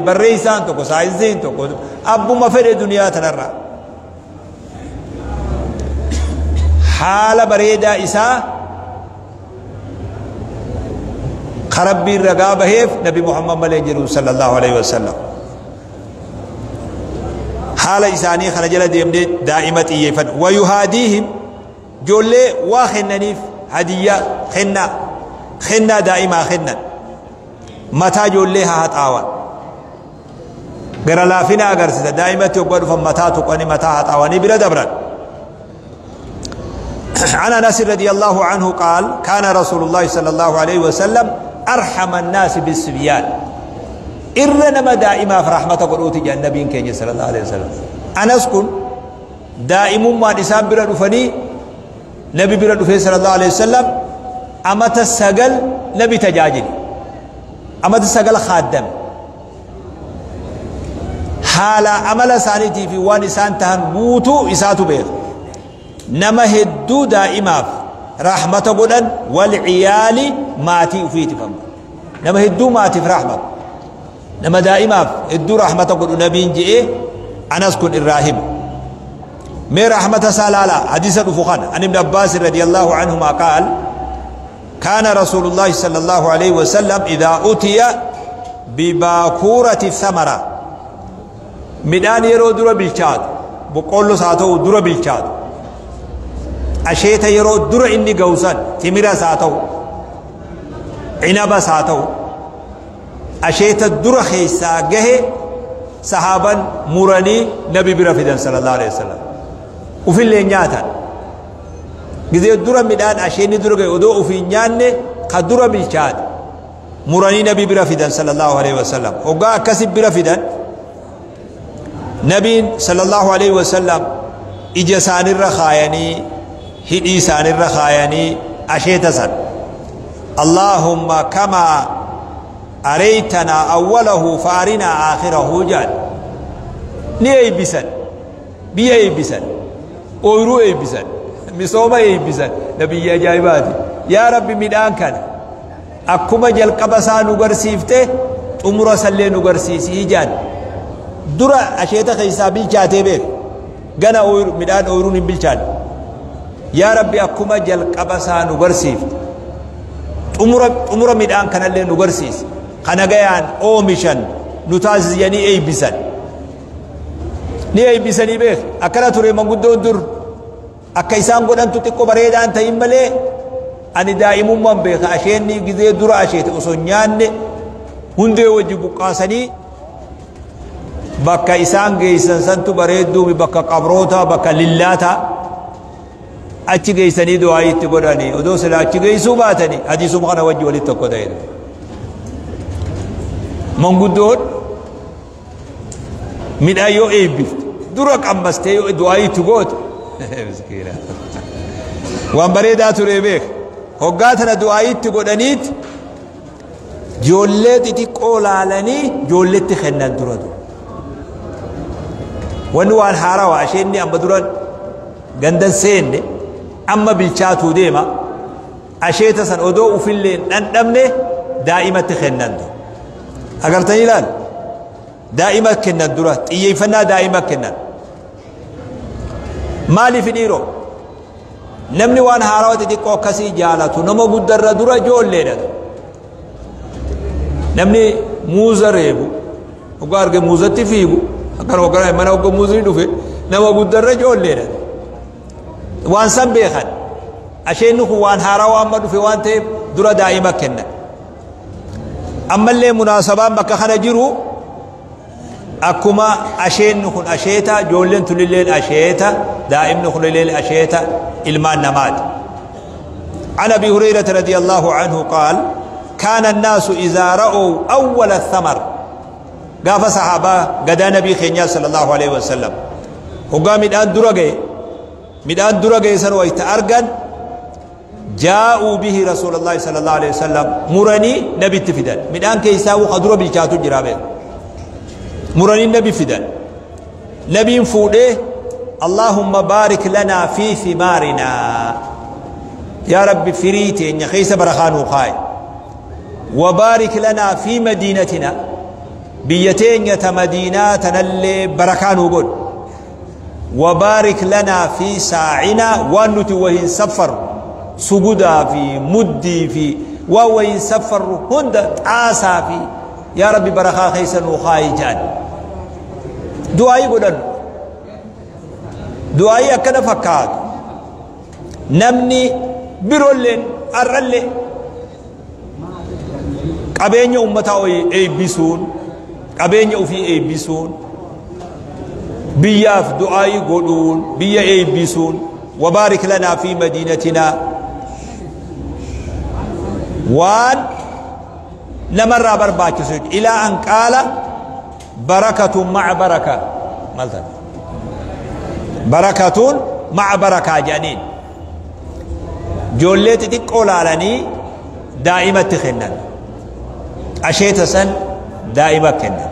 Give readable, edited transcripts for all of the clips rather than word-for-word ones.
Barreessaan tokko, saayinsiin tokko, abbuma fedhe duniyaa tanarraa haala bareedaa isaa ka Rabbiin ragaa baheef Nabi Muhammad malee hin jiru sallallahu alaihi wasallam. Haala isaanii kana jala deemnee daa'ima xiyyeeffadhu. Wayuhaadiihim, ijoollee waa kennaniif, hadiyyaa kennaa, kennaa daa'imaa kennan, mataa ijoollee haa haxaawan. Gara laafina agarsiisa. Daa'imatti hoggaa dhufan mataa tuqanii, mataa haxaawanii bira dabran. عن أنس رضي الله عنه قال: كان رسول الله صلى الله عليه وسلم أرحم الناس بالصبيان. إرنا ما دائما في رحمة قلوتي جاء النبي كي صلى الله عليه وسلم. أنس كن دائم ما نسان برا دفني نبي برا دفني صلى الله عليه وسلم. أمت السجل نبي تجاجل، أمت السجل خادم، حال عمل سانتي في وانسان تهن بوتو إساتو بيت. نما هدو دائما رحمة قدن والعيال ماتي وفيتي فم نما هدو ماتي في رحمة، نما دائما هدو رحمة قدن نبي جئ أنس كن الراهب مي رحمة سالالا. حديث الفخان عن ابن عباس رضي الله عنهما قال: كان رسول الله صلى الله عليه وسلم إذا أتي بباكورة الثمرة، مدان يرو درو بالشاد بقول ساتو درو بالشاد، أشيت يرو درو إني قوسان تمرة ساتو عنبة ساتو، أشيت درو خيسا جه صحابا مرني نبي برفدان صلى الله عليه وسلم وفي اللي نياتا جزء درو مدان أشيني درو جه ودو وفي نيان قدرو بالشاد مرني نبي برفدان صلى الله عليه وسلم. وقا كسب برفدان نبي صلى الله عليه وسلم إجسان الرخايني هديسان الرخايني أشيت سن: اللهم كما أريتنا أوله فأرنا آخره. جان نيبسن بيبسن أويرو يبسن مسوما يبسن نبي يا جايباتي يا ربي مدان كان أكما جل قبسا نغرسيفته عمره سلي نغرسيسي جان درا أشيتا خيسا بالشاتي بيك غنا أويرو مدان أويرو بالشات يا ربي أكما جل قبسا نغرسيفت عمره مدان كان اللي نغرسيس خنا غيان أومشن نتاز يعني أي بسن ني أي بسني بيك أكلا تري من قدون در أكيسان قدن تتكو بريدان تيملي أني دائم من بيك أشيني جزء درا أشيت أصنيان هندي وجب قاسني بكا إسان جيسان سنتو بريدو بكا قبروتا بكا للاتا أتش جيساني دعاء تقولني ودوس لا أتش جيسو باتني حديث مخنا وجه ولي تقولين من قدون من أيو إيبفت درك أم بستيو دعاء تقول مسكينة وان بريدا تريبك هقاتنا دعاء تقولنيت جولتي تقول علني جولتي خنا درادو ونوان حارة عشاني أم بدران جندن سين أما بالشاتو ديما أشيت سن أدو في الليل نندمني دائما تخنندو أقرتني لال دائما كنندو إيه فنا دائما كنن مالي في ديرو نمني وان حارة تدقو كسي جالتو نمو قدر درا جول لينا نمني موزة ريبو وقارك موزة تفيقو أكن وقرأ من أوقع موزة دوفي نمو قدر جول لينا وان سن بيخن عشان نخو وان هارا وان مدو في وان تيب درا دائما كنا أما اللي مناسبة مكة خنا جرو أكما عشان نخون أشيتا جولين تلليل أشيتا دائم نخون لليل أشيتا إلمان نماد. عن أبي هريرة رضي الله عنه قال: كان الناس إذا رأوا أول الثمر قاف صحابة قد نبي خينيا صلى الله عليه وسلم وقام الآن درجة مدان درجة سنوى يتأرجن جاءوا به رسول الله صلى الله عليه وسلم مرني نبي تفدان مدان كيساو قدروا بالشاتو جرابين مرني نبي فدان نبي فوده اللهم بارك لنا في ثمارنا يا رب فريتي إن خيس برخان وخاي وبارك لنا في مدينتنا Biyya teenya ta Madiinaa tanallee barakaa nuu godhi. Wabaarik lanaa fi saacinaa, waan nuti wahin saffarru, sugudaa fi muddii fi waan wahin saffarru hunda, xaasaa fi, yaa Rabbi barakaa keessa nuu kaayi jedhan. Du'aayii godhan. Du'aayii akkana fakkaatu. Namni biroolleen har'allee qabeenya ummataa eebbisuun, qabeenya ofii eebbisuun, biyyaaf du'aayii godhuun, biyya eebbisuun, wabaarik lanaa fi madiinatinaa, waan namarraa barbaachisu. Ilaa an qaala barakatun ma'a baraka, maal taate, barakatun ma'a barakaa jedhaniin. Ijoollee xixiqqoo laalanii daa'imatti kennan, asheeta san daa'ima kennan,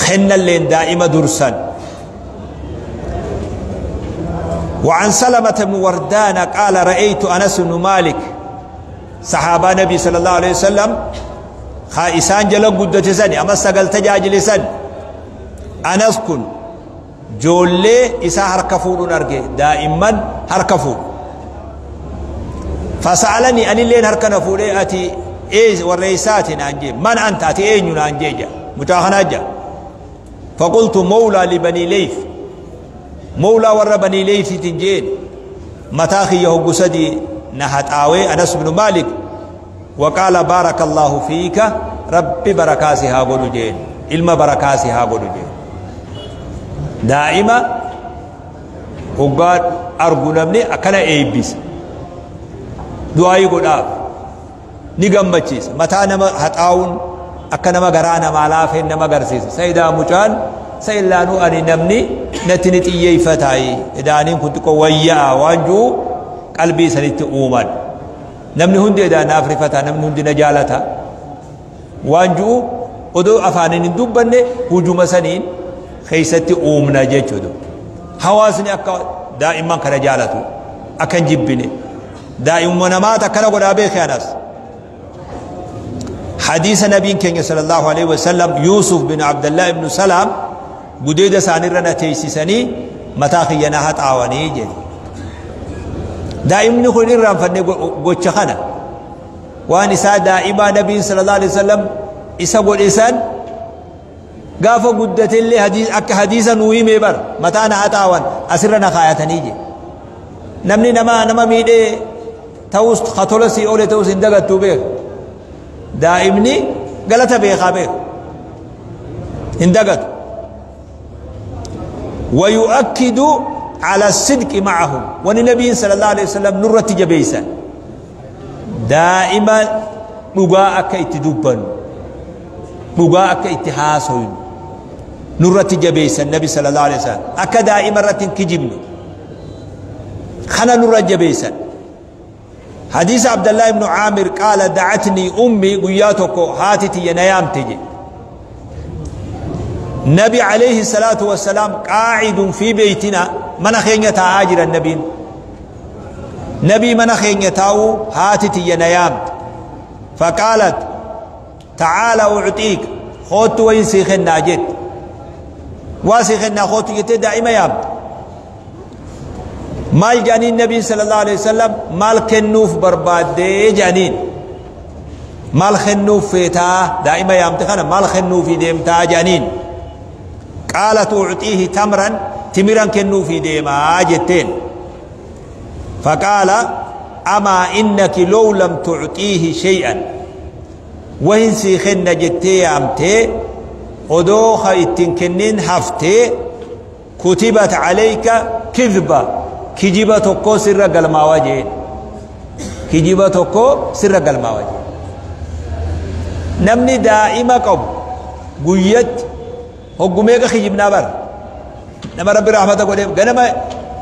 kennalleen daa'ima dursan. وعن سلمة بن وردان قال رأيت أنس بن مالك، صحابة نبي صلى الله عليه وسلم خائسان جل قدة سن أما سقل تجاجل سن، أنس كن جولي إسا هركفون أرجي دائما هركفون. فسألني أن اللين هركنا فولي أتي إيه والرئيسات نانجي، من أنت؟ أتي إيه نانجي متاخنا. فقلت مولى لبني ليث، مولى ور بني ليث تنجين. متاخي يهو سدي نهت آوي أنس بن مالك وقال بارك الله فيك، ربي بركاسي ها جين، علم بركاسي ها جين. دائما وقال أرجو نمني أكل إيبس دعائي قد نقم بچيس متى نما هتاون أكن ما غرانا ما لافين نما غرسيس سيدا مجان سيلانو أني نمني نتنت إيي فتاي إذا أني كنت قوية وانجو قلبي سنت أومن نمني هندي إذا نافر فتا نمني هندي نجالتا وانجو ودو أفانين ندبني هجوم سنين خيستي أومنا جيتشودو حواسني أكا دائما كنجالتو أكن جبني دائما نمات أكن قد أبيخ يا ناس. حديث نبي كان صلى الله عليه وسلم يوسف بن عبد الله بن سلام قديد سانرنا تيسيسني متاخي ينهت عواني جد دائما نقول إرام فني قوتشخنا وانسا دائما نبي صلى الله عليه وسلم إسا قول إسان قافا قدت اللي حديث أك حديثا نويمي بر متانا هتاوان أسرنا خايتني جي نمني نما نما ميدي توست خطولسي أولي توس اندقت توبيخ دائمني قالت بيخا بيخ اندقت. ويؤكد على الصدق معهم والنبي صلى الله عليه وسلم نرت جبيسا دائما رقاءك اتدبن رقاءك اتحاسون نرت جبيسا النبي صلى الله عليه وسلم أكا دائما رتن كجبن خنا نرت جبيسا. حديث عبد الله بن عامر قال دعتني أمي قياتك هاتتي ينام تجي النبي عليه الصلاة والسلام قاعد في بيتنا من خين تاجر النبي نبي من خين تاو هاتتي ينام فقالت تعال أعطيك خوت وين سيخنا جت واسيخنا خوت جت دائما يام مال جانين النبي صلى الله عليه وسلم مال كنوف برباد جانين مال خنوف فيتا دائما يام تخنا مال خنوف ديمتا جانين قالت أعطيه تمرا تمرا كنوف ديما جتين فقال أما إنك لو لم تعطيه شيئا وإن سيخن جتي أمتي ودوخ اتنكنين حفتي كتبت عليك كذبة كجيبة توكو سر قلما وجين كجيبة توكو سر قلما وجين نمني دائما قب قيت هقوميك خجبنا بر نما ربي رحمتك وديم قنما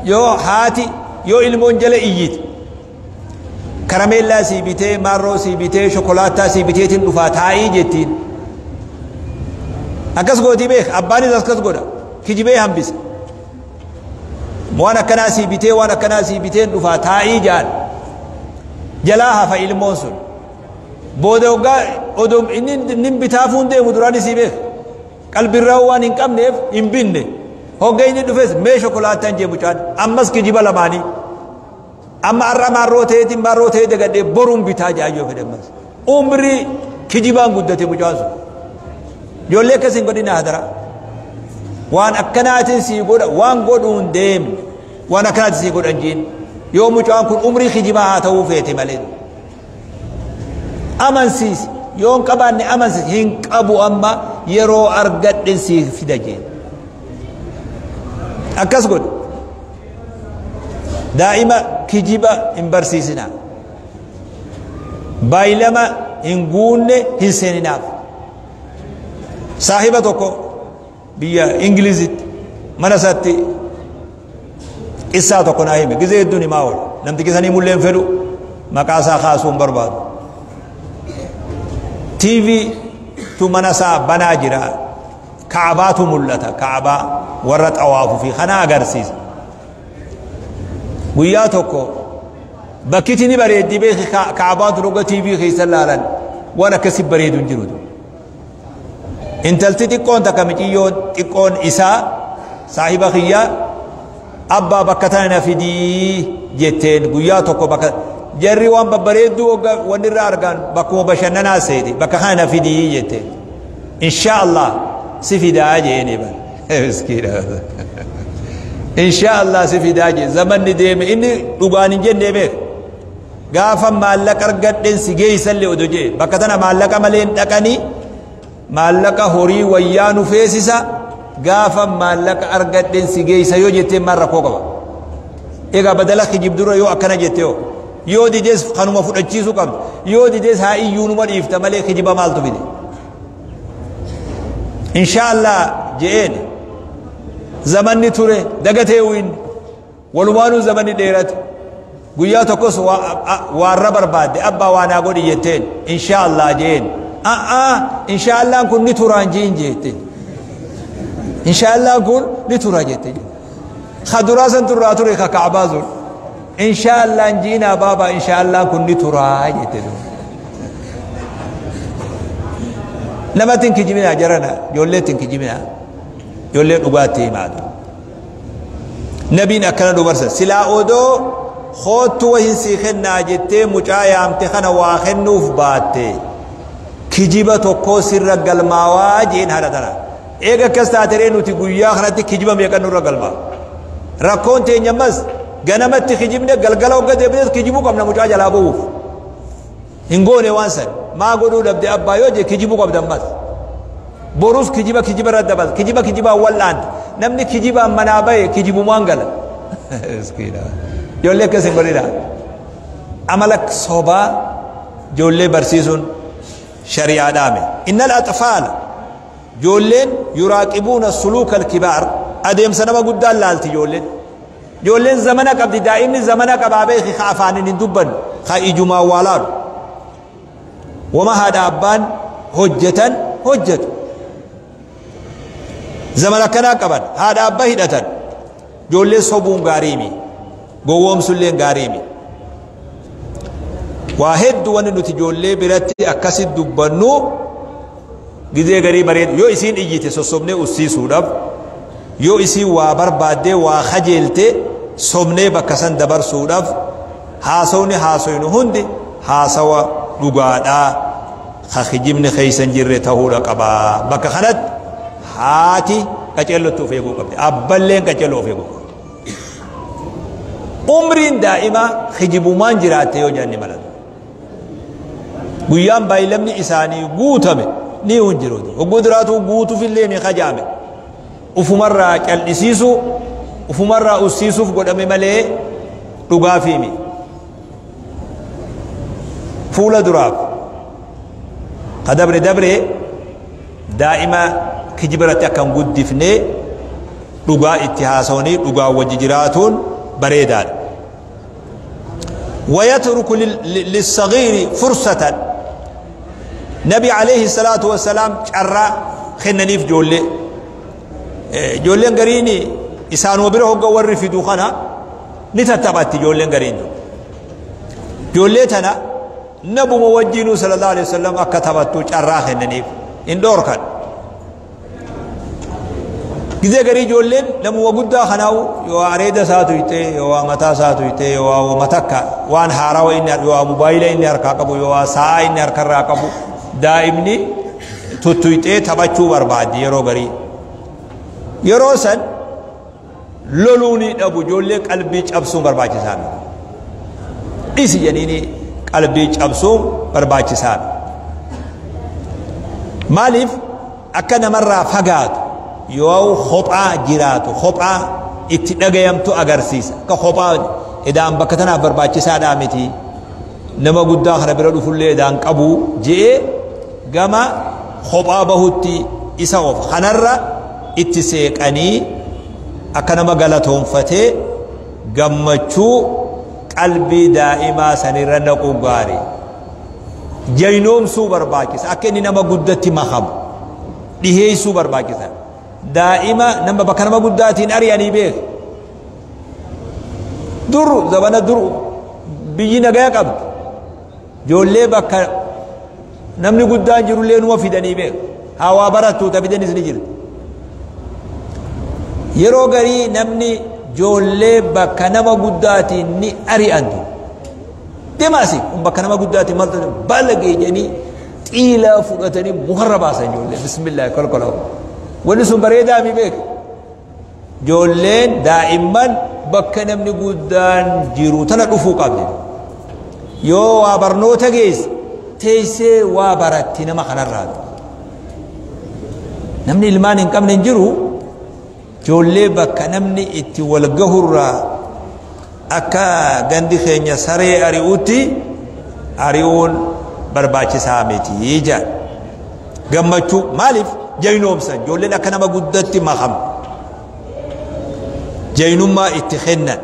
يو هاتي يو علمون جل إيجيت كراميلا سيبتي مارو سيبتي شوكولاتا سيبتي تنفا تاي جتين أكس قوتي بيخ أباني أكس قوتا كجيبه هم بس وانا كناسي بيتي وانا كناسي بيتي نفا تاي جان جلاها فإلمون سن Booda hoggaa odoo inni inni bitaafuun deemu duraan isii beeka. Qalbirraa waan hin qabneef hin binne. Hogga inni dhufes mee shokolaataan jee mucaan ammas kijiba lamaanii. Amma har'a maarroo ta'eetiin maarroo ta'ee dagadhee boruun bitaa jaa yoo fedhe ammas. Umrii kijibaan guddate mucaan sun. Ijoollee akkas hin godhina hadara. Waan akkanaatiin sii godha waan godhuun deemne waan akkanaatiin sii godhan jiin. Yoo mucaan kun umrii kijibaa haa ta'uu feete malee. Amansiisi yoo hin qabaanne amansiisi hin qabu amma yeroo argadhe sii fida jeen. Akkas godhu. Daa'ima kijiba hin barsiisinaa. Baay'ilama hin guunne hin seeninaaf. Saahiba tokko biyya Ingilizitti mana isaatti qissaa tokko naa hime. Gizee hedduun himaa oola. Namtichi sanii mullee hin fedhu maqaa isaa kaasuu hin barbaadu. TV tu mana isaa banaa jira. Ka'abaatu mul'ata. Ka'abaa warra xawaafu fi kana agarsiisa. Guyyaa tokko bakkiti ni bareeddi beeki Ka'abaan tun hogga TV keessa laalan waan akkasi bareedu hin jiru. Intalti xiqqoon takka miciyyoon xiqqoon isaa saahiba kiyyaa abbaa bakka tana na fidii jetteen guyyaa tokko bakka jarri waan babbareedduu hogga wanni irraa argan bakkuma bashannanaa seeti bakka kana na fidii jetteen. Insha Allah si fidaa jeeni bar. Miskiina. Insha Allah si fidaa jee zamanni deeme inni dhugaan hin jennee beek. Gaafa maallaqa argadheen si geessallee odoo jee bakka tana maallaqa malee hin dhaqanii maallaqa horii wayyaa nu feesisa gaafa maallaqa argadheen si geessa yoo jetteen maal rakkoo qaba. Egaa badala kijibdura yoo akkana jette yoo yoo didees kanuma fudhachiisuu qabda yoo didees haa iyyuu numa dhiifta malee kijiba maaltu fide. Insha Allah je'een zamanni ture dagatee inni walumaanuu zamanni dheerate guyyaa tokkos waarra barbaadde abbaa waa naa godhi jetteen insha Allah je'een a'aa insha Allahn kun ni turaan jiin jette insha Allahn kun ni tura jette kaduraa san turraa ture ka Ka'abaa sun insha Allahn jiinaa baabaa insha Allahn kun ni turaa jette. Namatti hin kijibinaa jarana ijoolleetti hin kijibinaa ijoollee dhugaatti himaatu. Nabiin akkana dubarsa silaa odoo hoottu wahin sii kennaa jettee mucaa yaamte kana waa kennuuf baatte kijiba tokkoo sirra galmaawaa jeen haadha tana. Eega akkas taateree nuti guyyaa kanatti kijiba meeqa nurra galmaa. Rakkoon teenya ammas ganamatti kijibne galgala hogga deebinees kijibuu qabna mucaa jalaa ba'uuf. Hin goone waan san maa godhuu dhabde abbaa yoo jee kijibuu qabda ammas. Borus kijiba kijiba irra dabal kijiba kijibaan wal'aante namni kijibaan manaa bahe kijibumaan gala. Miskiina. Ijoollee akkas hin godhina. Amala sobaa ijoollee barsiisuun shari'aa dhaame. Innal atfaala ijoolleen yuraaqibuuna suluuka alkibaar adeemsa nama guddaan laalti ijoolleen. Ijoolleen zamana qabdi daa'imni zamana qabaa beeki ka afaaniin hin dubbanne ka ijumaan waa laalu. Wama haadha abbaan hojjetan hojjetu. Zamana akkanaa qaban haadha abbaa hidhatan. Ijoollee sobuun gaariimi. Gowwoomsulleen gaariimi. Waa hedduu wanni nuti ijoollee biratti akkasi dubbannu gizee garii bareedu yoo isiin iyyite sossobnee ussiisuudhaaf yoo isiin waa barbaaddee waa kajeelte sobnee bakka san dabarsuudhaaf haasawni haasoynu hundi haasawa dhugaadhaa ka kijibni keessa hin jirre ta'uudha qabaa. Bakka kanatti haati qaceellottu of eeguu qabdi. Abballeen qaceelloo of eeguu qabdi. Umriin daa'imaa kijibumaan jiraatte yoo jenne malatu. Guyyaan baay'ilamni isaanii guutame ni hin jiru. Hogguu duraatu guutuufillee ni kajaame. Ufumarraa cal'isiisuu ufumarraa ussiisuuf godhame malee dhugaafiimi. Fuula duraaf ka dabre dabre daa'ima kijiba irratti akka hin guddifne dhugaa itti haasawanii dhugaa wajji jiraatuun bareedaadha. ويترك للصغير فرصة نبي عليه الصلاة والسلام جرى خننيف جولي جولي غريني إسان وبره هو في دوخنا نتتبت جولي غريني جولي تنا Nabuma wajjiinuu sallallahu alaihi wasallam akka taphattu carraa kennaniif hin dhoorkan. Gizee garii ijoolleen namuma guddaa kanaawu yoo areeda isaa tuyxee, yoo mataa isaa tuyxee, yoo matakka waan haarawa inni, yoo mobaayila inni harkaa qabu, yoo sa'a inni harkarraa qabu, daa'imni tuttuyxee taphachuu barbaaddi yeroo garii. Yeroo san loluu ni dhabu, ijoollee qalbii cabsuun barbaachisaa miti. Dhisi jedhanii qalbii cabsuun barbaachisaa miti. Maaliif akka namarraa fagaatu, yoo kophaa jiraatu kophaa itti dhagayamtu agarsiisa. Akka kophaa edaan bakka tanaaf barbaachisaadhaa miti, nama guddaa kana bira dhufullee edaan qabu je'ee gama kophaa bahutti isa oofa. Kanarra itti seeqanii akka nama galatoonfatee gammachuu qalbii daa'imaa sanirra naquu gaarii. Jaynoomsuu barbaachisa, akka inni nama guddatti makamu dhiheessuu barbaachisa. Daa'ima nama bakka nama guddaatiin ari'anii beek. Dur zabana dur biyyi nagaya qabdi, ijoollee bakka namni guddaan jirullee numa fidanii beek. Hawaa barattu ta fidanis ni jirti. Yeroo garii namni ijoollee bakka nama guddaatiin ni ari'antu. Deemaasi kun bakka nama guddaatiin maaltu balagee jedhanii xiilaa fudhatanii mukarra baasan ijoollee. Bismillah kolkolaa. Wanni sun bareedaa mi beek. Ijoolleen daa'imman bakka namni guddaan jiru tana dhufuu qabdi. Yoo waa barnoota geesse teessee waa baratti nama kanarraa. Namni ilmaan hin qabne hin jiru. Ijoollee bakka namni itti wal gahurraa akka gandi keenya saree ari'utti ari'uun barbaachisaa miti jedha. Gammachuu maaliif jaynoomsan ijoolleen akka nama guddatti makamu, jaynummaa itti kennan,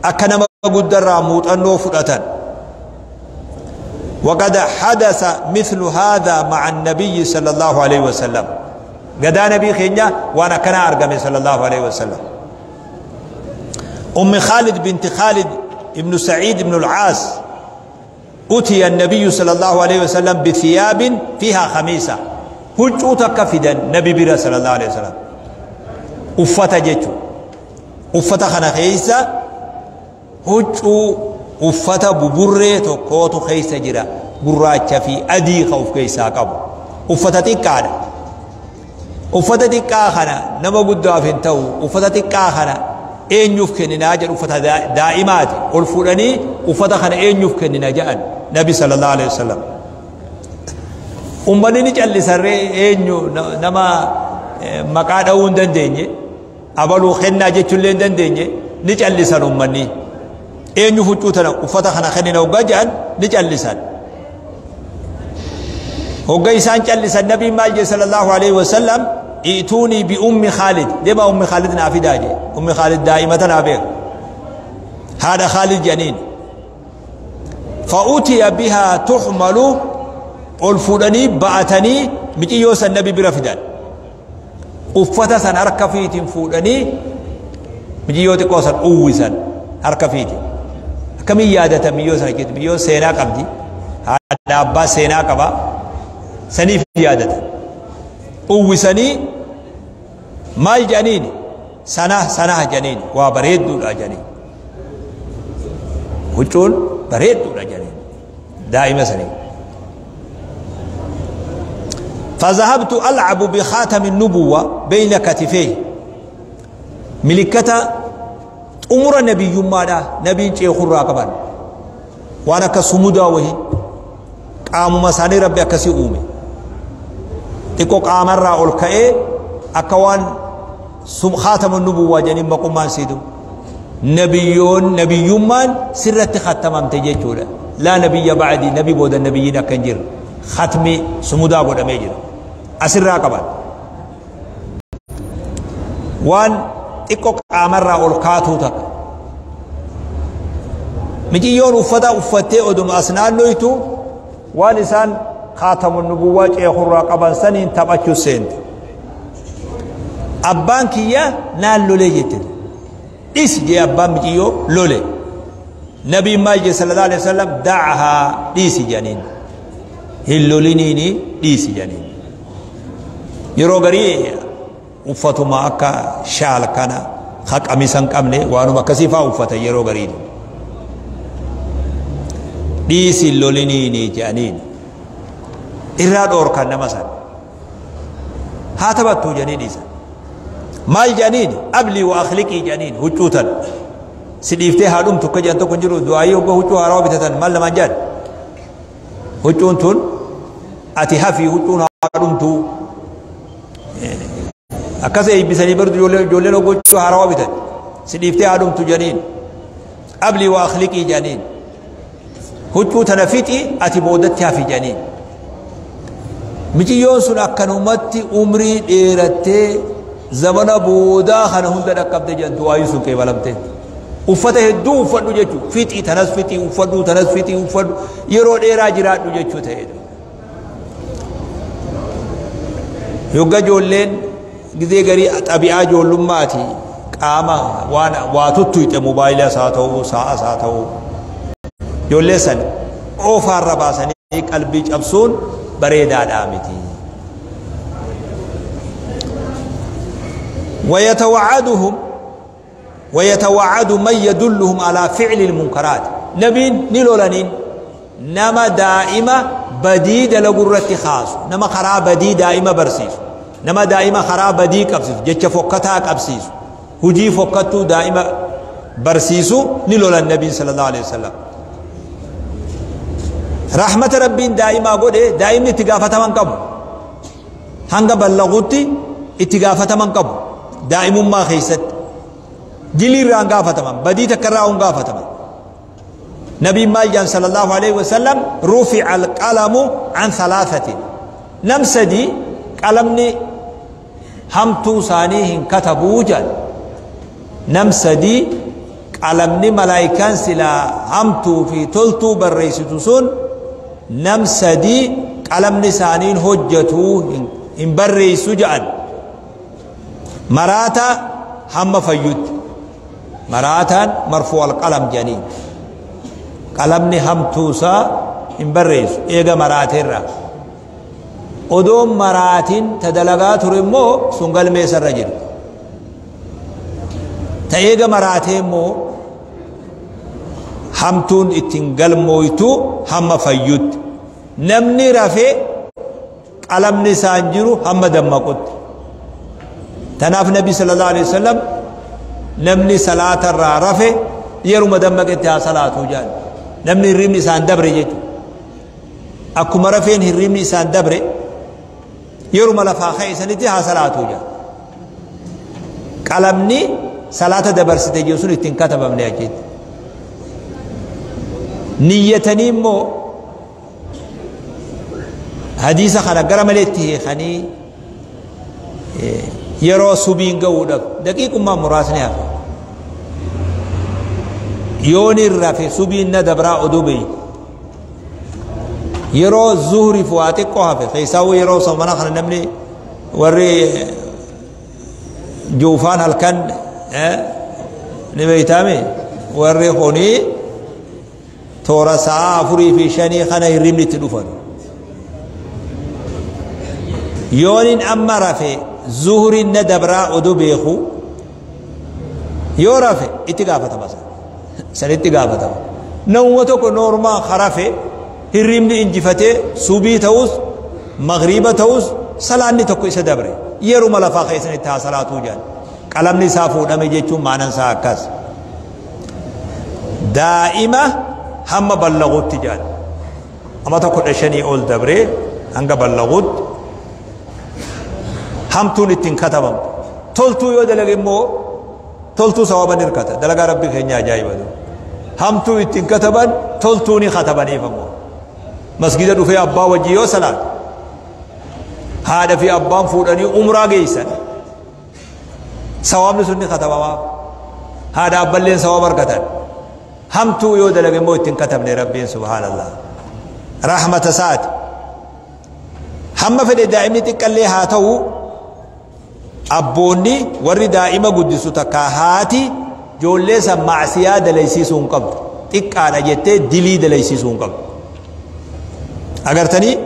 akka nama guddarraa muuxannoo fudhatan. وقد حدث مثل هذا مع النبي صلى الله عليه وسلم. قدا نبي خينيا وانا كان أرقمي صلى الله عليه وسلم. أم خالد بنت خالد ابن سعيد بن العاص أتي النبي صلى الله عليه وسلم بثياب فيها خميسة. هجوتك فدا نبي برا صلى الله عليه وسلم. أفتا جيتو أفتا خنا خيسة هجو أفتا ببرة تكوتو خيسة جرا قراتش في أدي خوف كيسا قبو. أفتا تكانا uffata xiqqaa kana nama guddaaf hin ta'u, uffata xiqqaa kana eenyuuf kenninaa jedhu. Uffata daa'imaati ol fuudhanii uffata kana eenyuuf kennina jedhan nabi sallallahu alaihi wasallam. Ummanni ni callisarree, eenyu nama maqaa dha'uu hin dandeenye, abaluu kennaa jechuullee hin dandeenye, ni callisan ummanni. Eenyu huccuu tana uffata kana kennina hoggaa jedhan ni callisan. Hoggaa isaan callisan nabiin maal jedhe sallallahu alaihi wasallam? ائتوني بأم خالد. ديما أم خالد نافدا جي، أم خالد دائمة نافير هذا خالد جنين. فأتي بها تحمل الفلاني بعتني متيوس النبي برفدان أفتا سن أركفيت فلاني متيوت قوسا أوسا أركفيت كم يادة ميوس ركيت ميوس سينا قبدي هذا أبا سينا قبا سنيف يادة أوسني maal jedhaniin sana sana jedhaniin waa bareedduudha jedhaniin, huccuun bareedduudha jedhaniin daa'ima sanii. فذهبت ألعب بخاتم النبوة بين كتفيه. ملكة أمر نبي ماذا نبي شيخ الراقبان وأنا كسمودا وهي قام مساني ربي أكسي أومي تكو قام الرا الكأي أكوان خاتم النبوة جنين مقومان سيدو نبيون نبي من سرت ختمم تجيتولا لا نبي بعدي نبي بود النبيين كنجر ختمي سمودا بود ميجر أسر راقبان وان تكو قام الرا الكاتو تك مجيون أفتا أفتي أدم أسنان نويتو وان خاتم النبوة شيخ الراقبان سنين تبچو سنت أبان كيا نال لولي جتل إس جي أبان مجيو لولي Nabiin maal jedhe sallallahu alaihi wasallam? Da'ahaa, dhiisi jedhaniin, hin loliniini, dhiisi jedhaniin. Yeroo garii uffatuma akka shaal kana ka qamisa hin qabne, waanuma akkasii faa uffatan. Yeroo garii dhiisi, hin loliniini jedhaniin, irraa dhoorkan. Nama san haa taphattuu jedhanii dhiisan. Maal jedhaniin? Ablii wa akhliqii jedhaniin. Huccuu tan si dhiiftee haa dhumtu akka jedhan tokko hin jiru. Du'aayii hogga huccuu haarawaa bitatan maal namaan jedhan? Huccuun tun ati hafii, huccuun haa dhumtu. Akkas eebbisanii bardu. Ijoolleen hogga huccuu haarawaa bitan si dhiiftee haa dhumtu jedhaniin. Ablii wa akhliqii jedhaniin. Huccuu tana fixi, ati boodatti hafi jedhaniin. Miciyyoon sun akkanumatti umrii dheerattee zamana boodaa kana hunda dhaqqabde jedhan. Du'aayii sun qeebalamte. Uffata hedduu uffadhu jechuu, fixii tanas, fixii uffadhu, tanas fixii uffadhu, yeroo dheeraa jiraadhu jechuu ta'e. Yogga ijoolleen gizee garii xabi'aa ijoollummaati, qaama waan waa tuttuyxe, moobaayilas haa ta'u, sa'as haa ta'u, ijoollee san oofaarra baasanii qalbii cabsuun bareedaadhaa miti. ويتوعدهم ويتوعد من يدلهم على فعل المنكرات. نبين نلولنين نما دائما بدي دلقرة خاص، نما خرا بدي دائما برسيس، نما دائما خرا بدي قبسيس، جتش فوقتها قبسيس، هجي فوقتو دائما برسيسو، نلول النبي صلى الله عليه وسلم. رحمة ربي دائما قد دائما اتقافة من قبل hanga ballagutti itti gaafataman qabu. Daa'imummaa keessatti dilii irraa hin gaafataman, badii takka irraa hin gaafataman. Nabiin maal jedhan sallallahu alaihi wasallam? Rufi'a alqalamu an thalathatin. Nam sadii qalamni hamtuu isaanii hin katabuu jedhan. Nam sadii qalamni malaayikaan silaa hamtuu fi toltuu barreessitu sun, nam sadii qalamni isaaniin hojjatuu, hin barreessu jedhan. Maraata hamma fayyutti. Maraataan marfuu alqalam jedhaniin, qalamni hamtuusaa hin barreessu eega maraateerra. Odoon maraatiin ta dalagaa ture immoo sun galmeessarra jiru. Ta eega maraatee immoo hamtuun ittiin galmooytu hamma fayyutti. Namni rafee qalamni isaan jiru hamma dammaqutti. Tanaaf Nabi sallallahu alaihi wasallam namni salaatarraa rafe yeruma dammaqetti haa salaatuu jedhan. Namni hirribni isaan dabre jechuudha. Akkuma rafeen hirribni isaan dabre, yeruma lafaa ka'e sanitti haa salaatuu jedhan. Qalamni salaata dabarsite jiru sun ittiin katabamne achitti. Niyyatanii immoo hadiisa kana gara maleetti hiikanii, yeroo subiin ga'uudhaaf daqiiqummaa muraasni hafe, yoon rafe subiin na dabraa oduu beeytu, yeroo zuhriif waa xiqqoo hafe, keessaawuu yeroo somana kana namni warri juufaan halkan ni beeytaame, warri kunii toora sa'a 4 fi 5 kana hirribni itti dhufan, yoonin amma rafe zuhriin na dabraa oduu beeku yoo rafe, itti gaafatama, sanitti gaafatama. Namuma tokko normal harafe hirribni injifatee, subii ta'us magriiba ta'us, salaanni tokko isa dabre, yeruma lafaa keessanitti haa salaatuu jedhan. Qalamni isaa fuudhame jechuun maanan isaa akkas. Daa'ima hamma ballagutti jedhan. Amata 15 ol dabree hanga ballagutti hamtuun ittiin katabamtu. Toltuu yoo dalage immoo toltuu sawaban hirkata. Dalagaa Rabbi keenya ajaa'ibatu. Hamtuu ittiin kataban, toltuu ni katabaniif. Ammoo masgida dhufee abbaa wajji yoo salaate, haadha fi abbaan fuudhanii umraa geessan, sawaabni sun ni katabamaaf. Haadha abballeen sawaaba argatan. Hamtuu yoo dalage immoo ittiin katabne. Rabbiin subhaanallah rahmata isaati. Hamma fedhe daa'imni xiqqallee haa ta'u, abboonni warri daa'ima guddisu takka haati ijoollee san macsiyaa dalaysiisuu hin qabdu. Xiqqaadha jettee dilii dalaysiisuu hin qabdu. Agartanii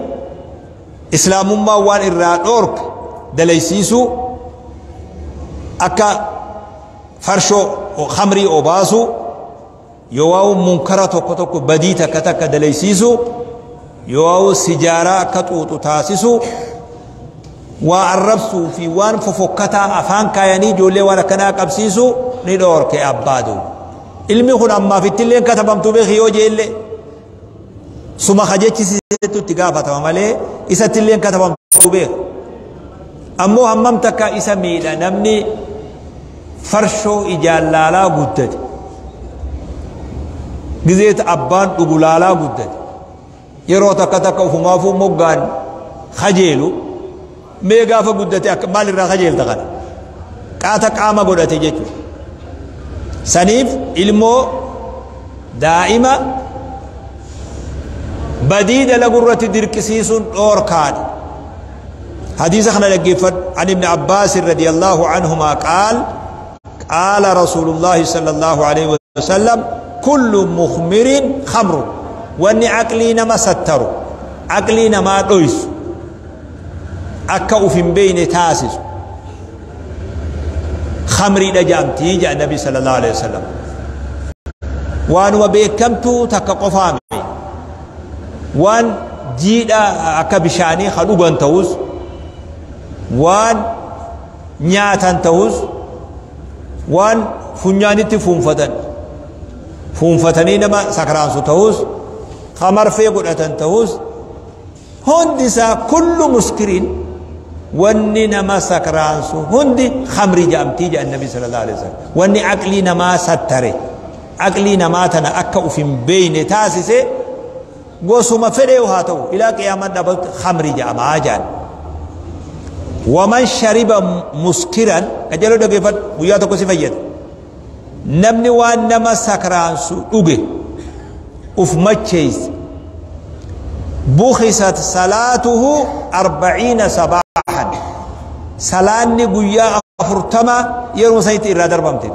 islaamummaa waan irraa dhoorke dalaysiisuu, akka farshoo khamrii obaasuu, yoo munkara tokko tokko badii takka takka dalaysiisuu, yoo sijaaraa akka xuuxu taasisuu, waa arrabsuu fi waan fofokkataa afaan kaayanii ijoollee waan akkanaa qabsiisuu ni dhoorke abbaa duuba. Ilmi kun ammaaf ittillee katabamtuu beeki yoo jeellee suma kajechisiisetu itti gaafatama malee isattillee katabamtuu beeka. Ammoo hammam takka isa miidha namni farshoo ijaan laalaa guddate, gizeet abbaan dhugu laalaa guddate, yeroo takka takka ufumaafuu moggaan kajeelu mee gaafa guddate akka maal irraa kajeelta kana qaata qaama godhate jechuudha. Saniif ilmoo daa'ima badii dalagu irratti dirqisiisuun dhoorkaadha. حديث خنا لقيفت عن ابن عباس رضي الله عنهما قال قال رسول الله صلى الله عليه وسلم كل مخمر خمر. واني عقلي نما ستر، عقلي نما دويس، أكا أفن بين تاسس خمري دجامتي جاء النبي صلى الله عليه وسلم. وان وبيكمتو تكا قفامي وان جيدا أكا بشاني خلوغان تاوز، وان نياتان تاوز، وان فنيانتي فونفتن فونفتني نما سكرانسو تاوز، خمر في قدرتن تاوز، هندسا كل مسكرين واني نما سكرانسو هندي خمري جامتي جاء النبي صلى الله عليه وسلم. واني عقلي نما ستري، عقلي نما تنا أكا أفين بين تاسسي قوسما فريو هاتو إلى قيامة دبلت خمري جاما جان. ومن شرب مسكرا كجلو دقيفت وياتو كسي فيد نمني وان نما سكرانسو أوغي أف مچيس بخست صلاته 40 صباحا سلاني قويا أفرتما يرون سيتي إرى دربمتين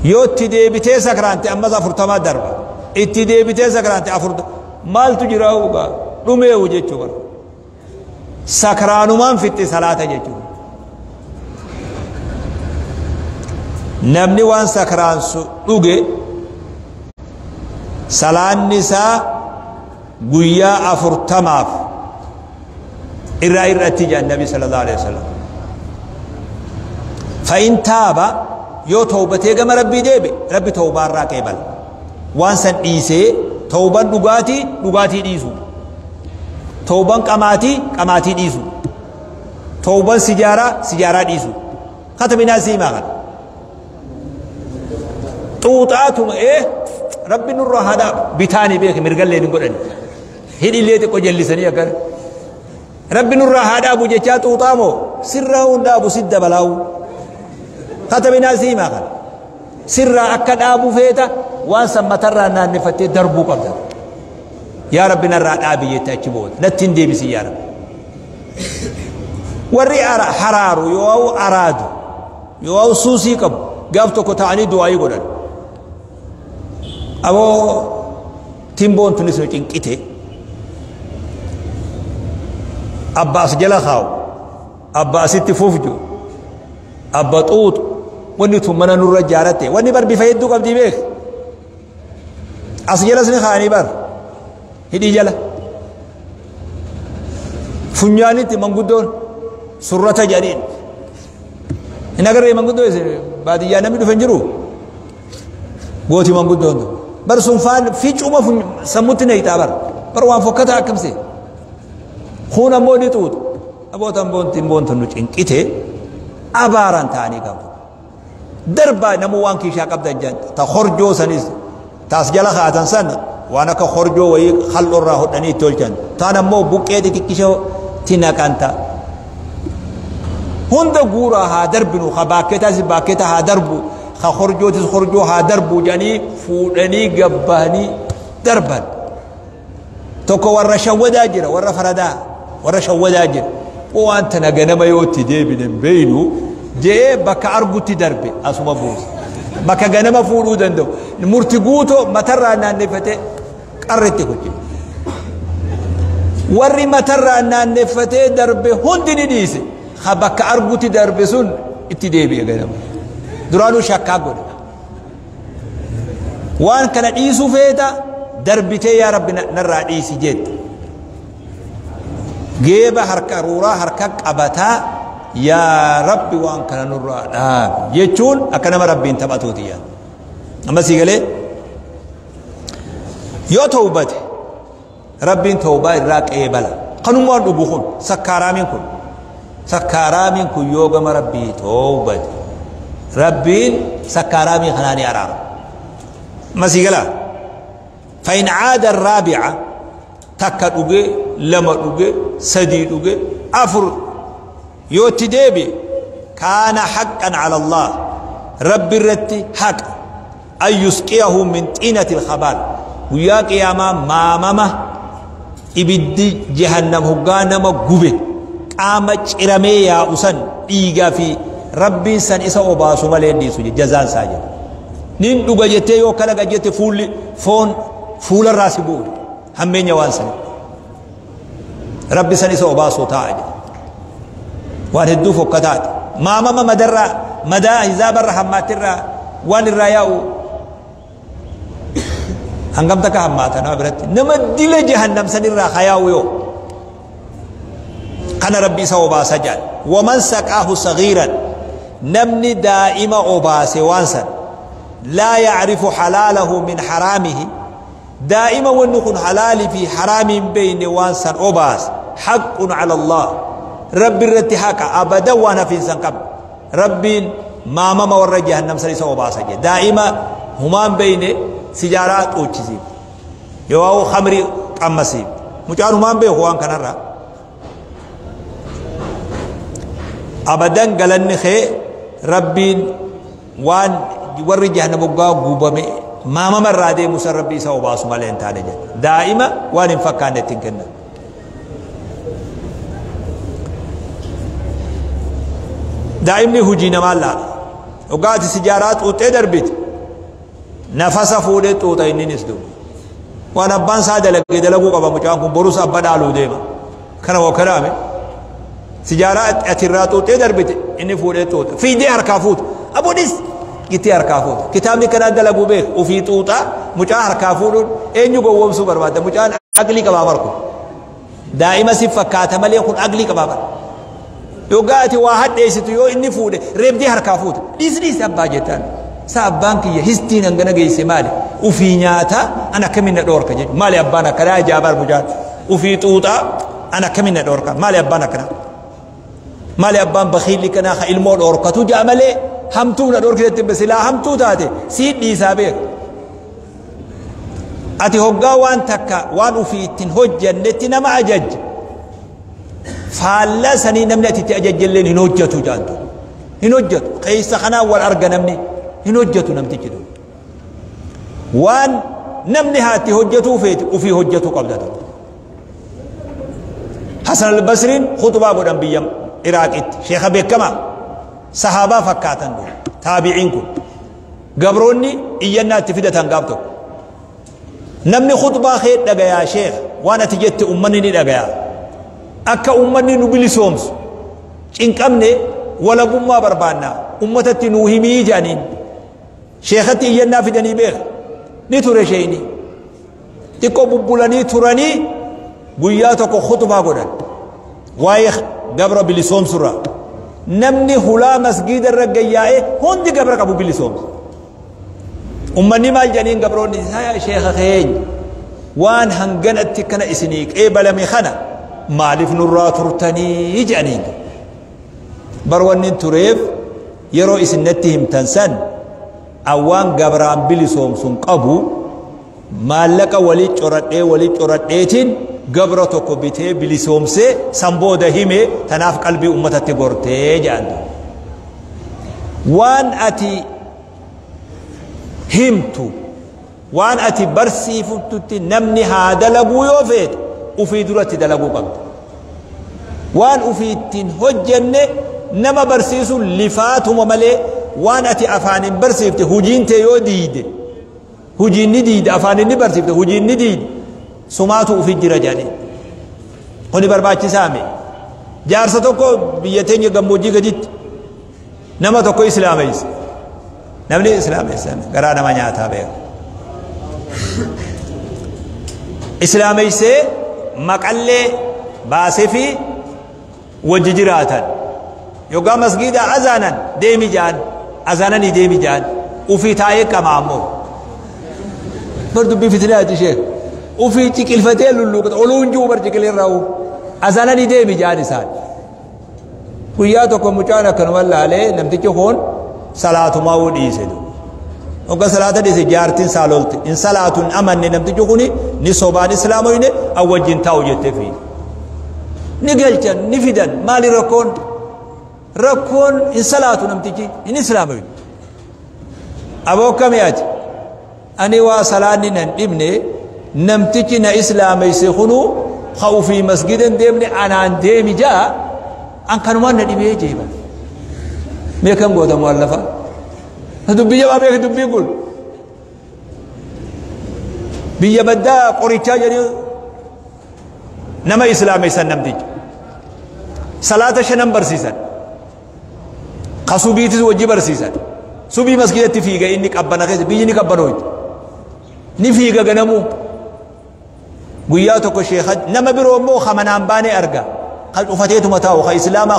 يو اتدي سكرانتي أما أفرتما دربا اتدي بتي سكرانتي أفرت مال تجراو با رميو جيتشو بر سكرانو من في صلاة جيتشو. نمني وان سكران سو دوغي سلان نساء قويا أفرتماف إرى إرى تجا النبي صلى الله عليه وسلم. فإن تاب يو توبته كما ربي ديبي ربي توبة راكبل وان سن إيسي توبة نغاتي نغاتي ديسو، توبة قماتي قماتي ديسو، توبة سجارة سجارة ديسو، ختم ناسي ما غن طوطاتهم إيه ربي نور هذا بتاني بيك مرقل لي نقول أنا هدي اللي تقول جلسني أكر ربي نور هذا أبو جتات طوطامو سره أبو سد بلاو ختم ناسي ما غن سر أكد أبو فيتا وان سمتر أن نفتي دربو قبل يا رب نرى أبي يتأكبون نتين دي بسي يا رب. وري حرارو يو أرادو يو سوسي كب قابتو كتاني دعائي قدر أبو تيمبون تونس نتين أبا أسجلا خاو أبا أستي فوفجو أبا طوط وني ثم نور جارته وني بر بفيدو قبل بيك أسجلا سني خاني بر هدي جلا فنجاني تمنقدون سرة جارين هنا قرر منقدون بعد يا نبي دفنجرو قوتي منقدون بر سنفان في جوما فن سموتنا يتابر بر وان فكتها كم سي خونا مودي توت أبو تنبون تنبون تنوج إنكته أباران تاني قبل دربا نمو وان كيشا قبل الجن تخرجو سنيس تاسجلا خاتن سن وانا كخرجو وي خلو راهو دني تولجن تانا مو بوكيدي تكيشو تناكانتا هند غورا ها دربنو خباكتا زباكتا ها دربو خخرجو تخرجو ها دربو جاني فودني غباني دربا توكو ورا شودا جرا ورا فردا ورا شودا جرا وانت نغنما يوتي ديبن بينو جي بك ارغوتي دربي اسما بوس Bakka ganama fuudhuu danda'u. Murti guutoo matarraa naanneeffatee qarretti kuchi. Warri matarraa naanneeffatee darbe hundi ni dhiise. Ha bakka argutti darbe sun itti deebi'e ganama. Duraanuu shakkaa godhe. Waan kana dhiisuu feeta darbitee yaa Rabbi narraa dhiisi jette. Geeba harka ruuraa harka qabataa yaa Rabbi waan kana nurraa dhaabi jechuun akka nama Rabbiin taphatuuti yaa. Amma sii galee yoo tawbate Rabbiin tawbaa irraa qeebala. Kanummaan dhugu kun sakkaaraamiin kun sakkaaraamiin kun yoo gama Rabbii tawbate Rabbiin sakkaaraamii kanaa ni araara. Amma sii galaa. فإن عاد الرابعة takka dhuge, lama dhuge, sadii dhuge, afur yoo itti deebi'e kaana haqqan cala Allah Rabbi irratti haqa an yusqiyahu min xiinati alkhabaal guyyaa qiyaamaa maamama ibiddi jahannam hoggaa nama gube qaama ciramee yaa'u san dhiigaa fi Rabbiin san isa obaasu malee hin dhiisu jazaan isaa jedha. Nin dhuga jettee yoo kana gajjette fuulli foon fuularraa si bu'u hammeenya waan sani. Rabbi san isa obaasuu taa'a jedha. Waan hedduu fokkataati. Maamama madarraa madaa hizaabarra hammaattirraa waan irraa yaa'u hangam takka hammaata nama biratti nama dila jahannam sanirraa hayaa'u yoo kana Rabbi isa obaasa jedhan. Waman saqaahu sagiiran namni daa'ima obaase waan san laa yacrifu halaalahu min haraamihi daa'ima wanni kun halaalii fi haraamii hin beeyne waan san obaase haqqun cala Allah Rabbi irratti haqa abadan waan hafiinsan qabne Rabbiin maamama warra jahannam san isa obaasa jedhe daa'ima humaan beeyne sijaaraa xuuchisiif yoo khamrii qammasiif mucaan humaan beeku waan kanarraa abadan galanni kee Rabbiin waan warri jahannam hoggaa gubame maamama irraa deemu san Rabbi isa obaasu malee hin taane jedha. Daa'ima waan hin fakkaanne ittiin kennan. Daa'imni hojii namaa laala. Hoggaa ati sijaaraa xuuxxee darbite nafasa fuudhee xuuxa inninis duuba. Waan abbaan isaa dalagee dalaguu qaba mucaan kun borus abba dhaaluu deema. Kana waa kanaame. Sijaaraa ati irraa xuuxxee darbite inni fuudhee xuuxa. Fiidee harkaa fuuta. Abonis gittee harkaa fuuta. Kitaabni kanaa dalaguu beeku ofii xuuxaa mucaa harkaa fuudhuun eenyu gowwoomsuu barbaada. Mucaan aqlii qabaa barku. Daa'ima si fakkaata malee kun aqlii qabaa bara. Yoggaa ati waa hadheessitu yoo inni fuudhe reebdee harkaa fuuta. Dhiis dhiis abbaa jettaan. Sa abbaan kiyya histiin hangana geesse maali? Ufii nyaata an akkamiin na dhoorka jechuudha. Maali abbaan akkanaa ajaa'ibaa mucaan. Ufii xuuxaa an akkamiin na dhoorka? Maali abbaan akkanaa? Maali abbaan bakiilli kanaa ka ilmoo dhoorkatu ja'a malee hamtuu na dhoorkitetti silaa hamtuu taate sii dhiisaa beeku. Ati hoggaa waan takka waan ufii ittiin hojjannetti nama ajajja. Faallaa sanii namni ati itti ajajjalleen hin hojjatu jaantu. Hin hojjatu. Keessa kanaan wal arga namni hin hojjatu namtichi dhufu. Waan namni haa itti hojjatuu feeti ufii hojjatuu qabda tokko. Hasan al-Basriin khutbaa godhan biyya Iraaqitti sheekha beekamaa sahaabaa fakkaatan dura taabi'iin kun gabroonni iyyannaa itti fidatan gaaf tokko. Namni khutbaa kee dhagayaa sheekha waan ati jette ummanni ni dhagayaa. Akka ummanni nu bilisoomsu cinqamne walabummaa barbaanna ummatatti nuu himii jedhaniin. Sheekhatti iyyannaa fidanii beeka. Ni ture sheeyni. Xiqqoo bubbulanii turanii guyyaa tokko khutbaa godhan. Waa'ee gabra bilisoomsurraa. Namni hulaa masgiida irra gayyaa'ee hundi gabra qabu bilisoomsu. Ummanni maal jedhaniin gabroonni isaa sheekha keenya waan hanganatti kana isinii qeebalame kana maaliif nurraa turtanii jedhaniin. Bar wanni tureef yeroo isin natti himtan san awwaan gabraan bilisoomsun qabu maallaqa walii coradhee walii coradheetiin gabra tokko bitee bilisoomsee san booda hime tanaaf qalbii ummatatti gortee jedhan. Waan ati himtu waan ati barsiiftutti namni haa dalaguu yoo feete ufii duratti dalaguu qabda. Waan ufii ittiin hojjenne nama barsiisuun lifaatuma malee Waan ati afaaniin barsiifte hujiin tee yoo diide, hujiin ni diide, afaaniin ni barsiifte, hujiin ni diide, sumaatu ufi jira jedhanii. Kuni barbaachisaa mi? Jaarsa tokko biyya teenya gammoojjii gaditti nama tokko islaameesse. Namni islaameessan garaa nama nyaataa beeka. Islaameessee maqallee baasee fi wajji jiraatan. Yoggaa masgiida azaanan deemi jaan, azaananii deemi jaan, ufii taa'ee qama ammoo. Bar dubbii fitinaati sheek. Ufii ciqilfatee lulluuqata, oluu hin jiru bar ciqilirraa. Azaananii deemi jaan isaan. Guyyaa tokko mucaan akkanuma laalee namtichi kun salaatumaa wuu dhiise. Hogga salaata dhiise jaartiin saalolte. In salaatu hin amanne namtichi kuni ni sobaan islaamoyne an wajjin taa'u jettee fiide. Ni galchan ni fidan maali rakkoon? Rakkoon hin salaatu namtichi hin islaamoyne. Aboo akkamii ati? Ani waa salaanni nan dhibne, namtichi na islaameyse kunuu ka ufii masgida hin deemne anaan deemi jaa, an kanumaan na dhibee jeeba. Mee kam goota mu'allafa? Dubbii jabaa beeki dubbiin kun. Biyya baddaa qorichaa jedhanii nama islaameysan namticha. Salaata shanan barsiisan. Ka subiitis wajji barsiisan. Subii masgidatti fiiga inni qabbana keessa, biyyi ni qabbanooyti. Ni fiiga ganamuu. Guyyaa tokko sheekha nama biroo immoo ka manaan baanee arga. Ka cufateetuma taa'u ka islaamaa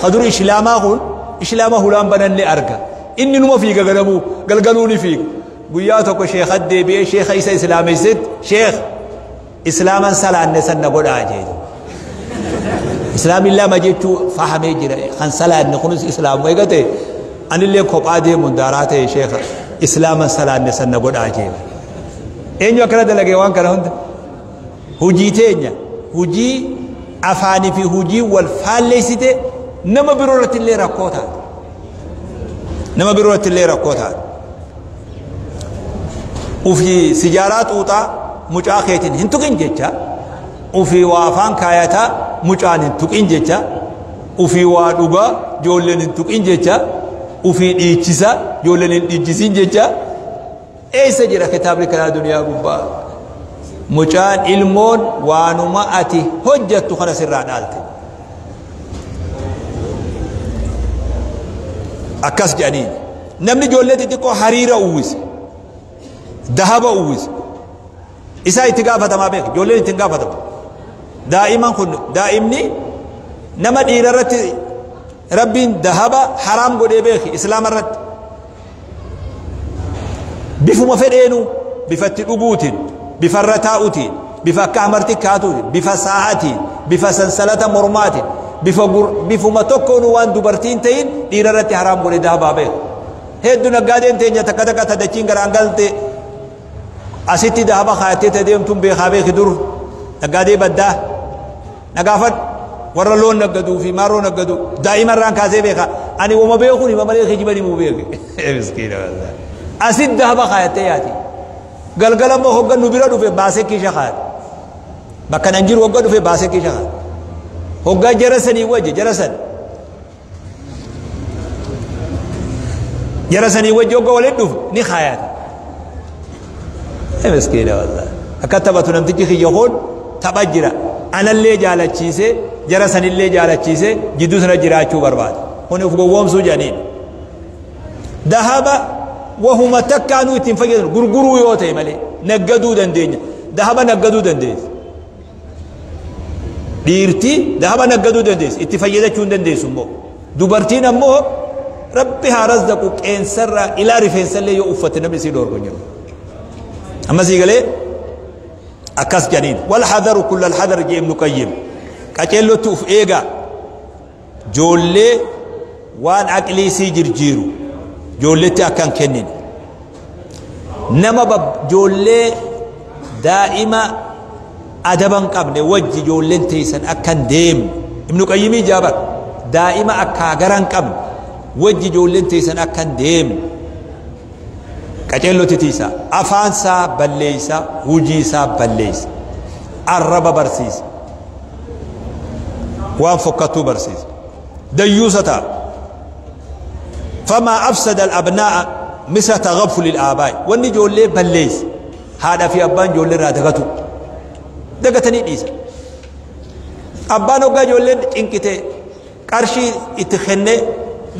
ka dur islaamaa kun islaama hulaan bananne arga. Inni numa fiiga ganamuu, galgaluu ni fiiga. Guyyaa tokko sheekha deebi'ee sheekha isa islaamessetti, sheekh islaaman salaanne san na godhaa jee. Islaamin lama jechuu fahamee jira. Kan salaanne kunis islaamuma eega ta'e anillee kophaa deemuun daaraa ta'e sheekha islaaman salaanne san na godhaa jee. Eenyu akkana dalagee waan kana hunda? Hujii teenya, hujii afaanii fi hujii wal faalleessite nama biroo irratti illee rakkoo taate. Nama biroo irratti illee rakkoo taate. Ufii sijaaraa xuuxaa mucaa keetiin hin tuqin jecha, ufii waa afaan kaayataa mucaan hin tuqin jecha, ufii waa dhugaa ijoolleen hin tuqin jecha, ufii dhiichisa ijoolleen hin dhiichisin jecha. Eessa jira kitaabni kanaa duniyaa gubbaa? Mucaan ilmoon waanuma ati hojjattu kana sirraa dhaalte. Akkas jedhaniin. Namni ijoollee xixiqqoo hariira uwwise, dahaba uwwise, isaa itti gaafatamaa beeka, ijoolleen itti hin gaafatamu. Daa'iman kun daa'imni nama dhiira irratti Rabbiin dahaba haraam godhee beeki islaama irratti. Bifuma fedheenuu, bifa itti dhuguutiin, bifa irra taa'uutiin, bifa akka amartii kaatuutiin, bifa saa'atiin, bifa sansalata mormaatiin, bifa bifuma tokkoonuu waan dubartiin ta'in dhiira irratti haraam godhe dahabaa beeku. Hedduu naggaadeen teenya takka takka tadachiin garaan galte asitti dahaba kaayattee ta deemtuun beekaa beeki dur naggaadee baddaa. Na gaafadhu. Warra loon naggaduu fi maarroo naggadu daa'ima irraan kaasee beeka. Ani wama beekuun hima malee kijiba himuu beeke. Miskiina wallahi. Asit dahaba kaayattee yaati. Galgala immoo hogga nu bira dhufe baasee kiisha kaayata. Bakka nan jiru hogga dhufe baasee kiisha kaayata. Hoggaa jara sanii wajji jara san. Jara sanii wajji hogga walitti dhufu ni kaayata. Miskiina wallahi. Akka taphatu namtichi kiyya kun tapha jira. Anallee jaalachiisee jara sanillee jaalachiisee jidduu sana jiraachuu barbaada. Kuni of gowwoomsuu jedhaniin. Dahaba wahuma takkaanuu ittiin fayyadamu gurguruu yoo ta'e malee naggaduu dandeenya. Dahaba naggaduu dandeessa. Dhiirti dahaba naggaduu dandeessi, itti fayyadachuu hin dandeessu immoo. Dubartiin ammoo Rabbi haa razzaqu qeensarraa ilaa rifeensallee yoo uffatte namni isii dhoorgu hin jiru. Amma sii galee akkas jedhaniin. Wal hadaru kullal hadar jee Ibnu Qayyim. Qaceellotti uf eegaa. Joollee waan aqlii isii jirjiiru joolletti akka hin kennine. Nama joollee daa'ima adaba hin qabne wajji joolleen teessan akka hin deemne. Ibnu Qayyimii jaabar daa'ima akkaa gara hin qabne wajji joolleen teessan akka hin deemne. Qaceellotti tiisaa. Afaan isaa balleeysa, hujii isaa balleeysa. Arraba barsiisa. Waan fokkattuu barsiisa. Dayyuusa ta'a. Famaa afsada al-abnaa'a misla taghaffuli al-aabaa'i. Wanni ijoollee balleesse haadhaa fi abbaan ijoollee irraa dagatu. Dagatanii dhiisan. Abbaan hoggaa ijoolleen cinqite qarshii itti kennee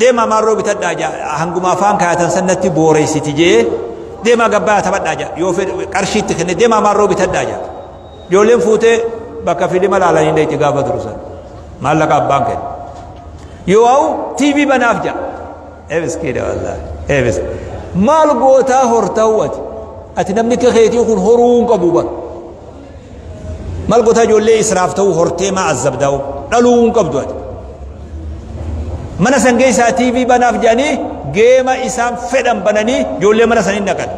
deemaa maarroo bitadhaa jaa hanguma afaan kaayatan san natti booreessiti jee deemaa gabbayaa taphadhaa jaa yoo fedhe qarshii itti kennee deemaa maarroo bitadhaa jaa. Ijoolleen fuutee bakka filima laalanii dheetti gaafa durusan. Maallaqa abbaan kenne. Yoo ha'u TV banaaf ja'a. Ee miskiina wallaahi. Ee miskiina. Maal gootaa hortaa'u ati? Ati namni akka keetii kun horuu hin qabu bara. Maal gootaa ijoollee israaf ta'u hortee maa azzabdaa'u? Dhaluu hin qabdu ati. Mana san keessaa TV banaaf jedhanii geema isaan fedhan bananii ijoollee mana sanii naqan.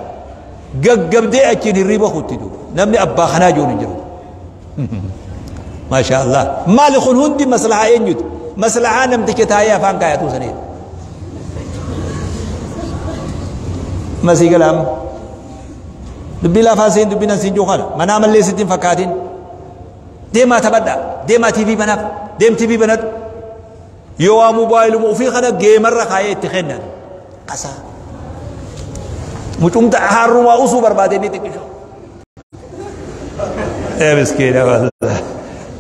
Gaggabdee achiin hirriiba kutti duuba. Namni abbaa kanaa jiru hin jiru. Maashaa Allah. Maali kun hundi maslahaa eenyuti? Maslahaa namticha taa'ee afaan kaayatuu saniiti. Masii gala amma. Dubbii laafaa siin dubbii nan siin jiru kana. Manaa mallee sitti hin fakkaatin. Deemaa taphadhaa. Deemaa TV banaaf. Deem TV banadhu. Yoo waa mobaayiluma ofii kana geemarra kaayee itti kennan. Kasaa. Mucumta haarrumaa usuu barbaade inni xiqqisho. Ee miskiina wallah.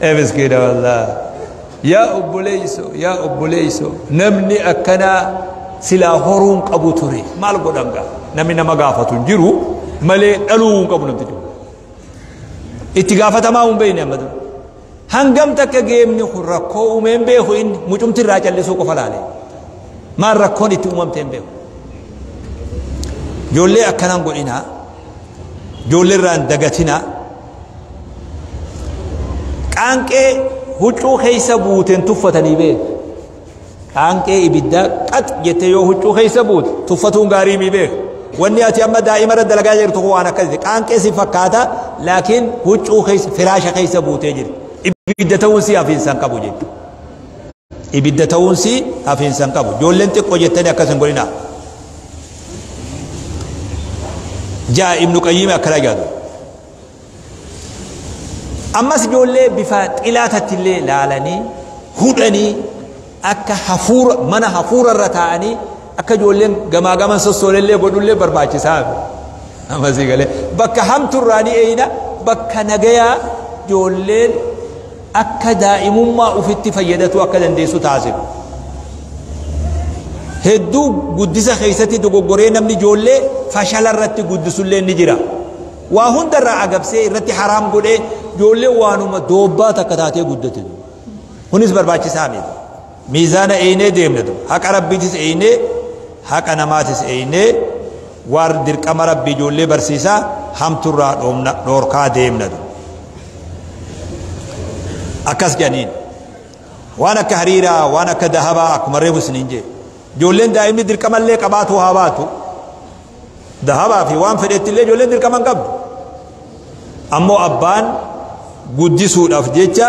Ee miskiina wallah. Yaa obboleeyso yaa obboleeyso namni akkanaa silaa horuun qabu ture maal godhan gaa namni nama gaafatu hin jiru malee dhaluu hin qabu namtichi kun. Itti gaafatamaa hin beekne amma dura. Hangam takka geemni kun rakkoo uumee hin beeku inni mucumti irraa callisuu qofa laale. Maal rakkoon itti uumamte hin beeku. Ijoollee akkanaan godhinaa. Ijoollee irraa hin dagatinaa. Qaanqee huccuu keessa buuten tuffatanii beeku. Qaanqee ibiddaa qax jettee yoo huccuu keessa buute tuffatuun gaarii mii beeku. Wanni ati amma daa'ima irra dalagaa jirtu kun waan akkasii. Qaanqee si fakkaata laakiin huccuu keessa firaasha keessa buutee jirti. Ibidda ta'uun si hafiinsa hin qabu jechuudha. Ibidda ta'uun si hafiinsa hin qabu. Ijoolleen xiqqoo jettanii akkas hin godhinaa. Ja'a Ibnu Qayyim akkana jedhu. Ammas ijoollee bifa xilaatatti illee laalanii hudhanii akka hafuura mana hafuura irra taa'anii akka ijoolleen gamaa gaman sossoolellee godhullee barbaachisaa. Ammasii galee bakka hamturraa ni eeyna bakka nagayaa ijoolleen akka daa'imummaa ufitti fayyadatuu akka dandeessu taasifu. Hedduu guddisa keessatti dogoggoree namni ijoollee fashala irratti guddisullee ni jira. Waa hunda irraa agabsee irratti haraam godhee ijoollee waanuma doobbaa takka taatee guddate. Kunis barbaachisaa miti. Miizaana eeynee deemna. Haqa Rabbiitis eeynee haqa namaatis eeynee waan dirqama Rabbii ijoollee barsiisaa hamturraa dhoorkaa deemna. Akkas jedhaniin. Waan akka hariiraa, waan akka dahabaa akkuma reefu isiniin jee. Ijoolleen daa'imni dirqamallee qabaatu haa baatu. Dahabaa fi waan fedhetti illee ijoolleen dirqama hin qabdu. Ammoo abbaan guddisuudhaaf jecha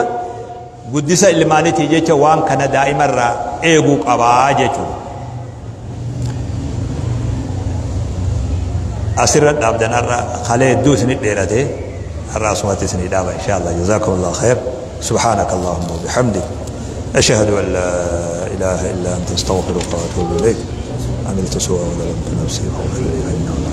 guddisa ilmaanitii jecha waan kana daa'imarraa eeguu qabaa jechuudha. Asirra dhaabdan har'a kalee hedduu isinit dheerate har'a asumatti isinii dhaaba insha Allah jazakumullahu khair subhanaka allahumma wa bihamdik ashhadu an la ilaha illa anta astaghfiruka wa atubu ilayk amiltu su'a wa zalamtu nafsi faghfir li fa innahu la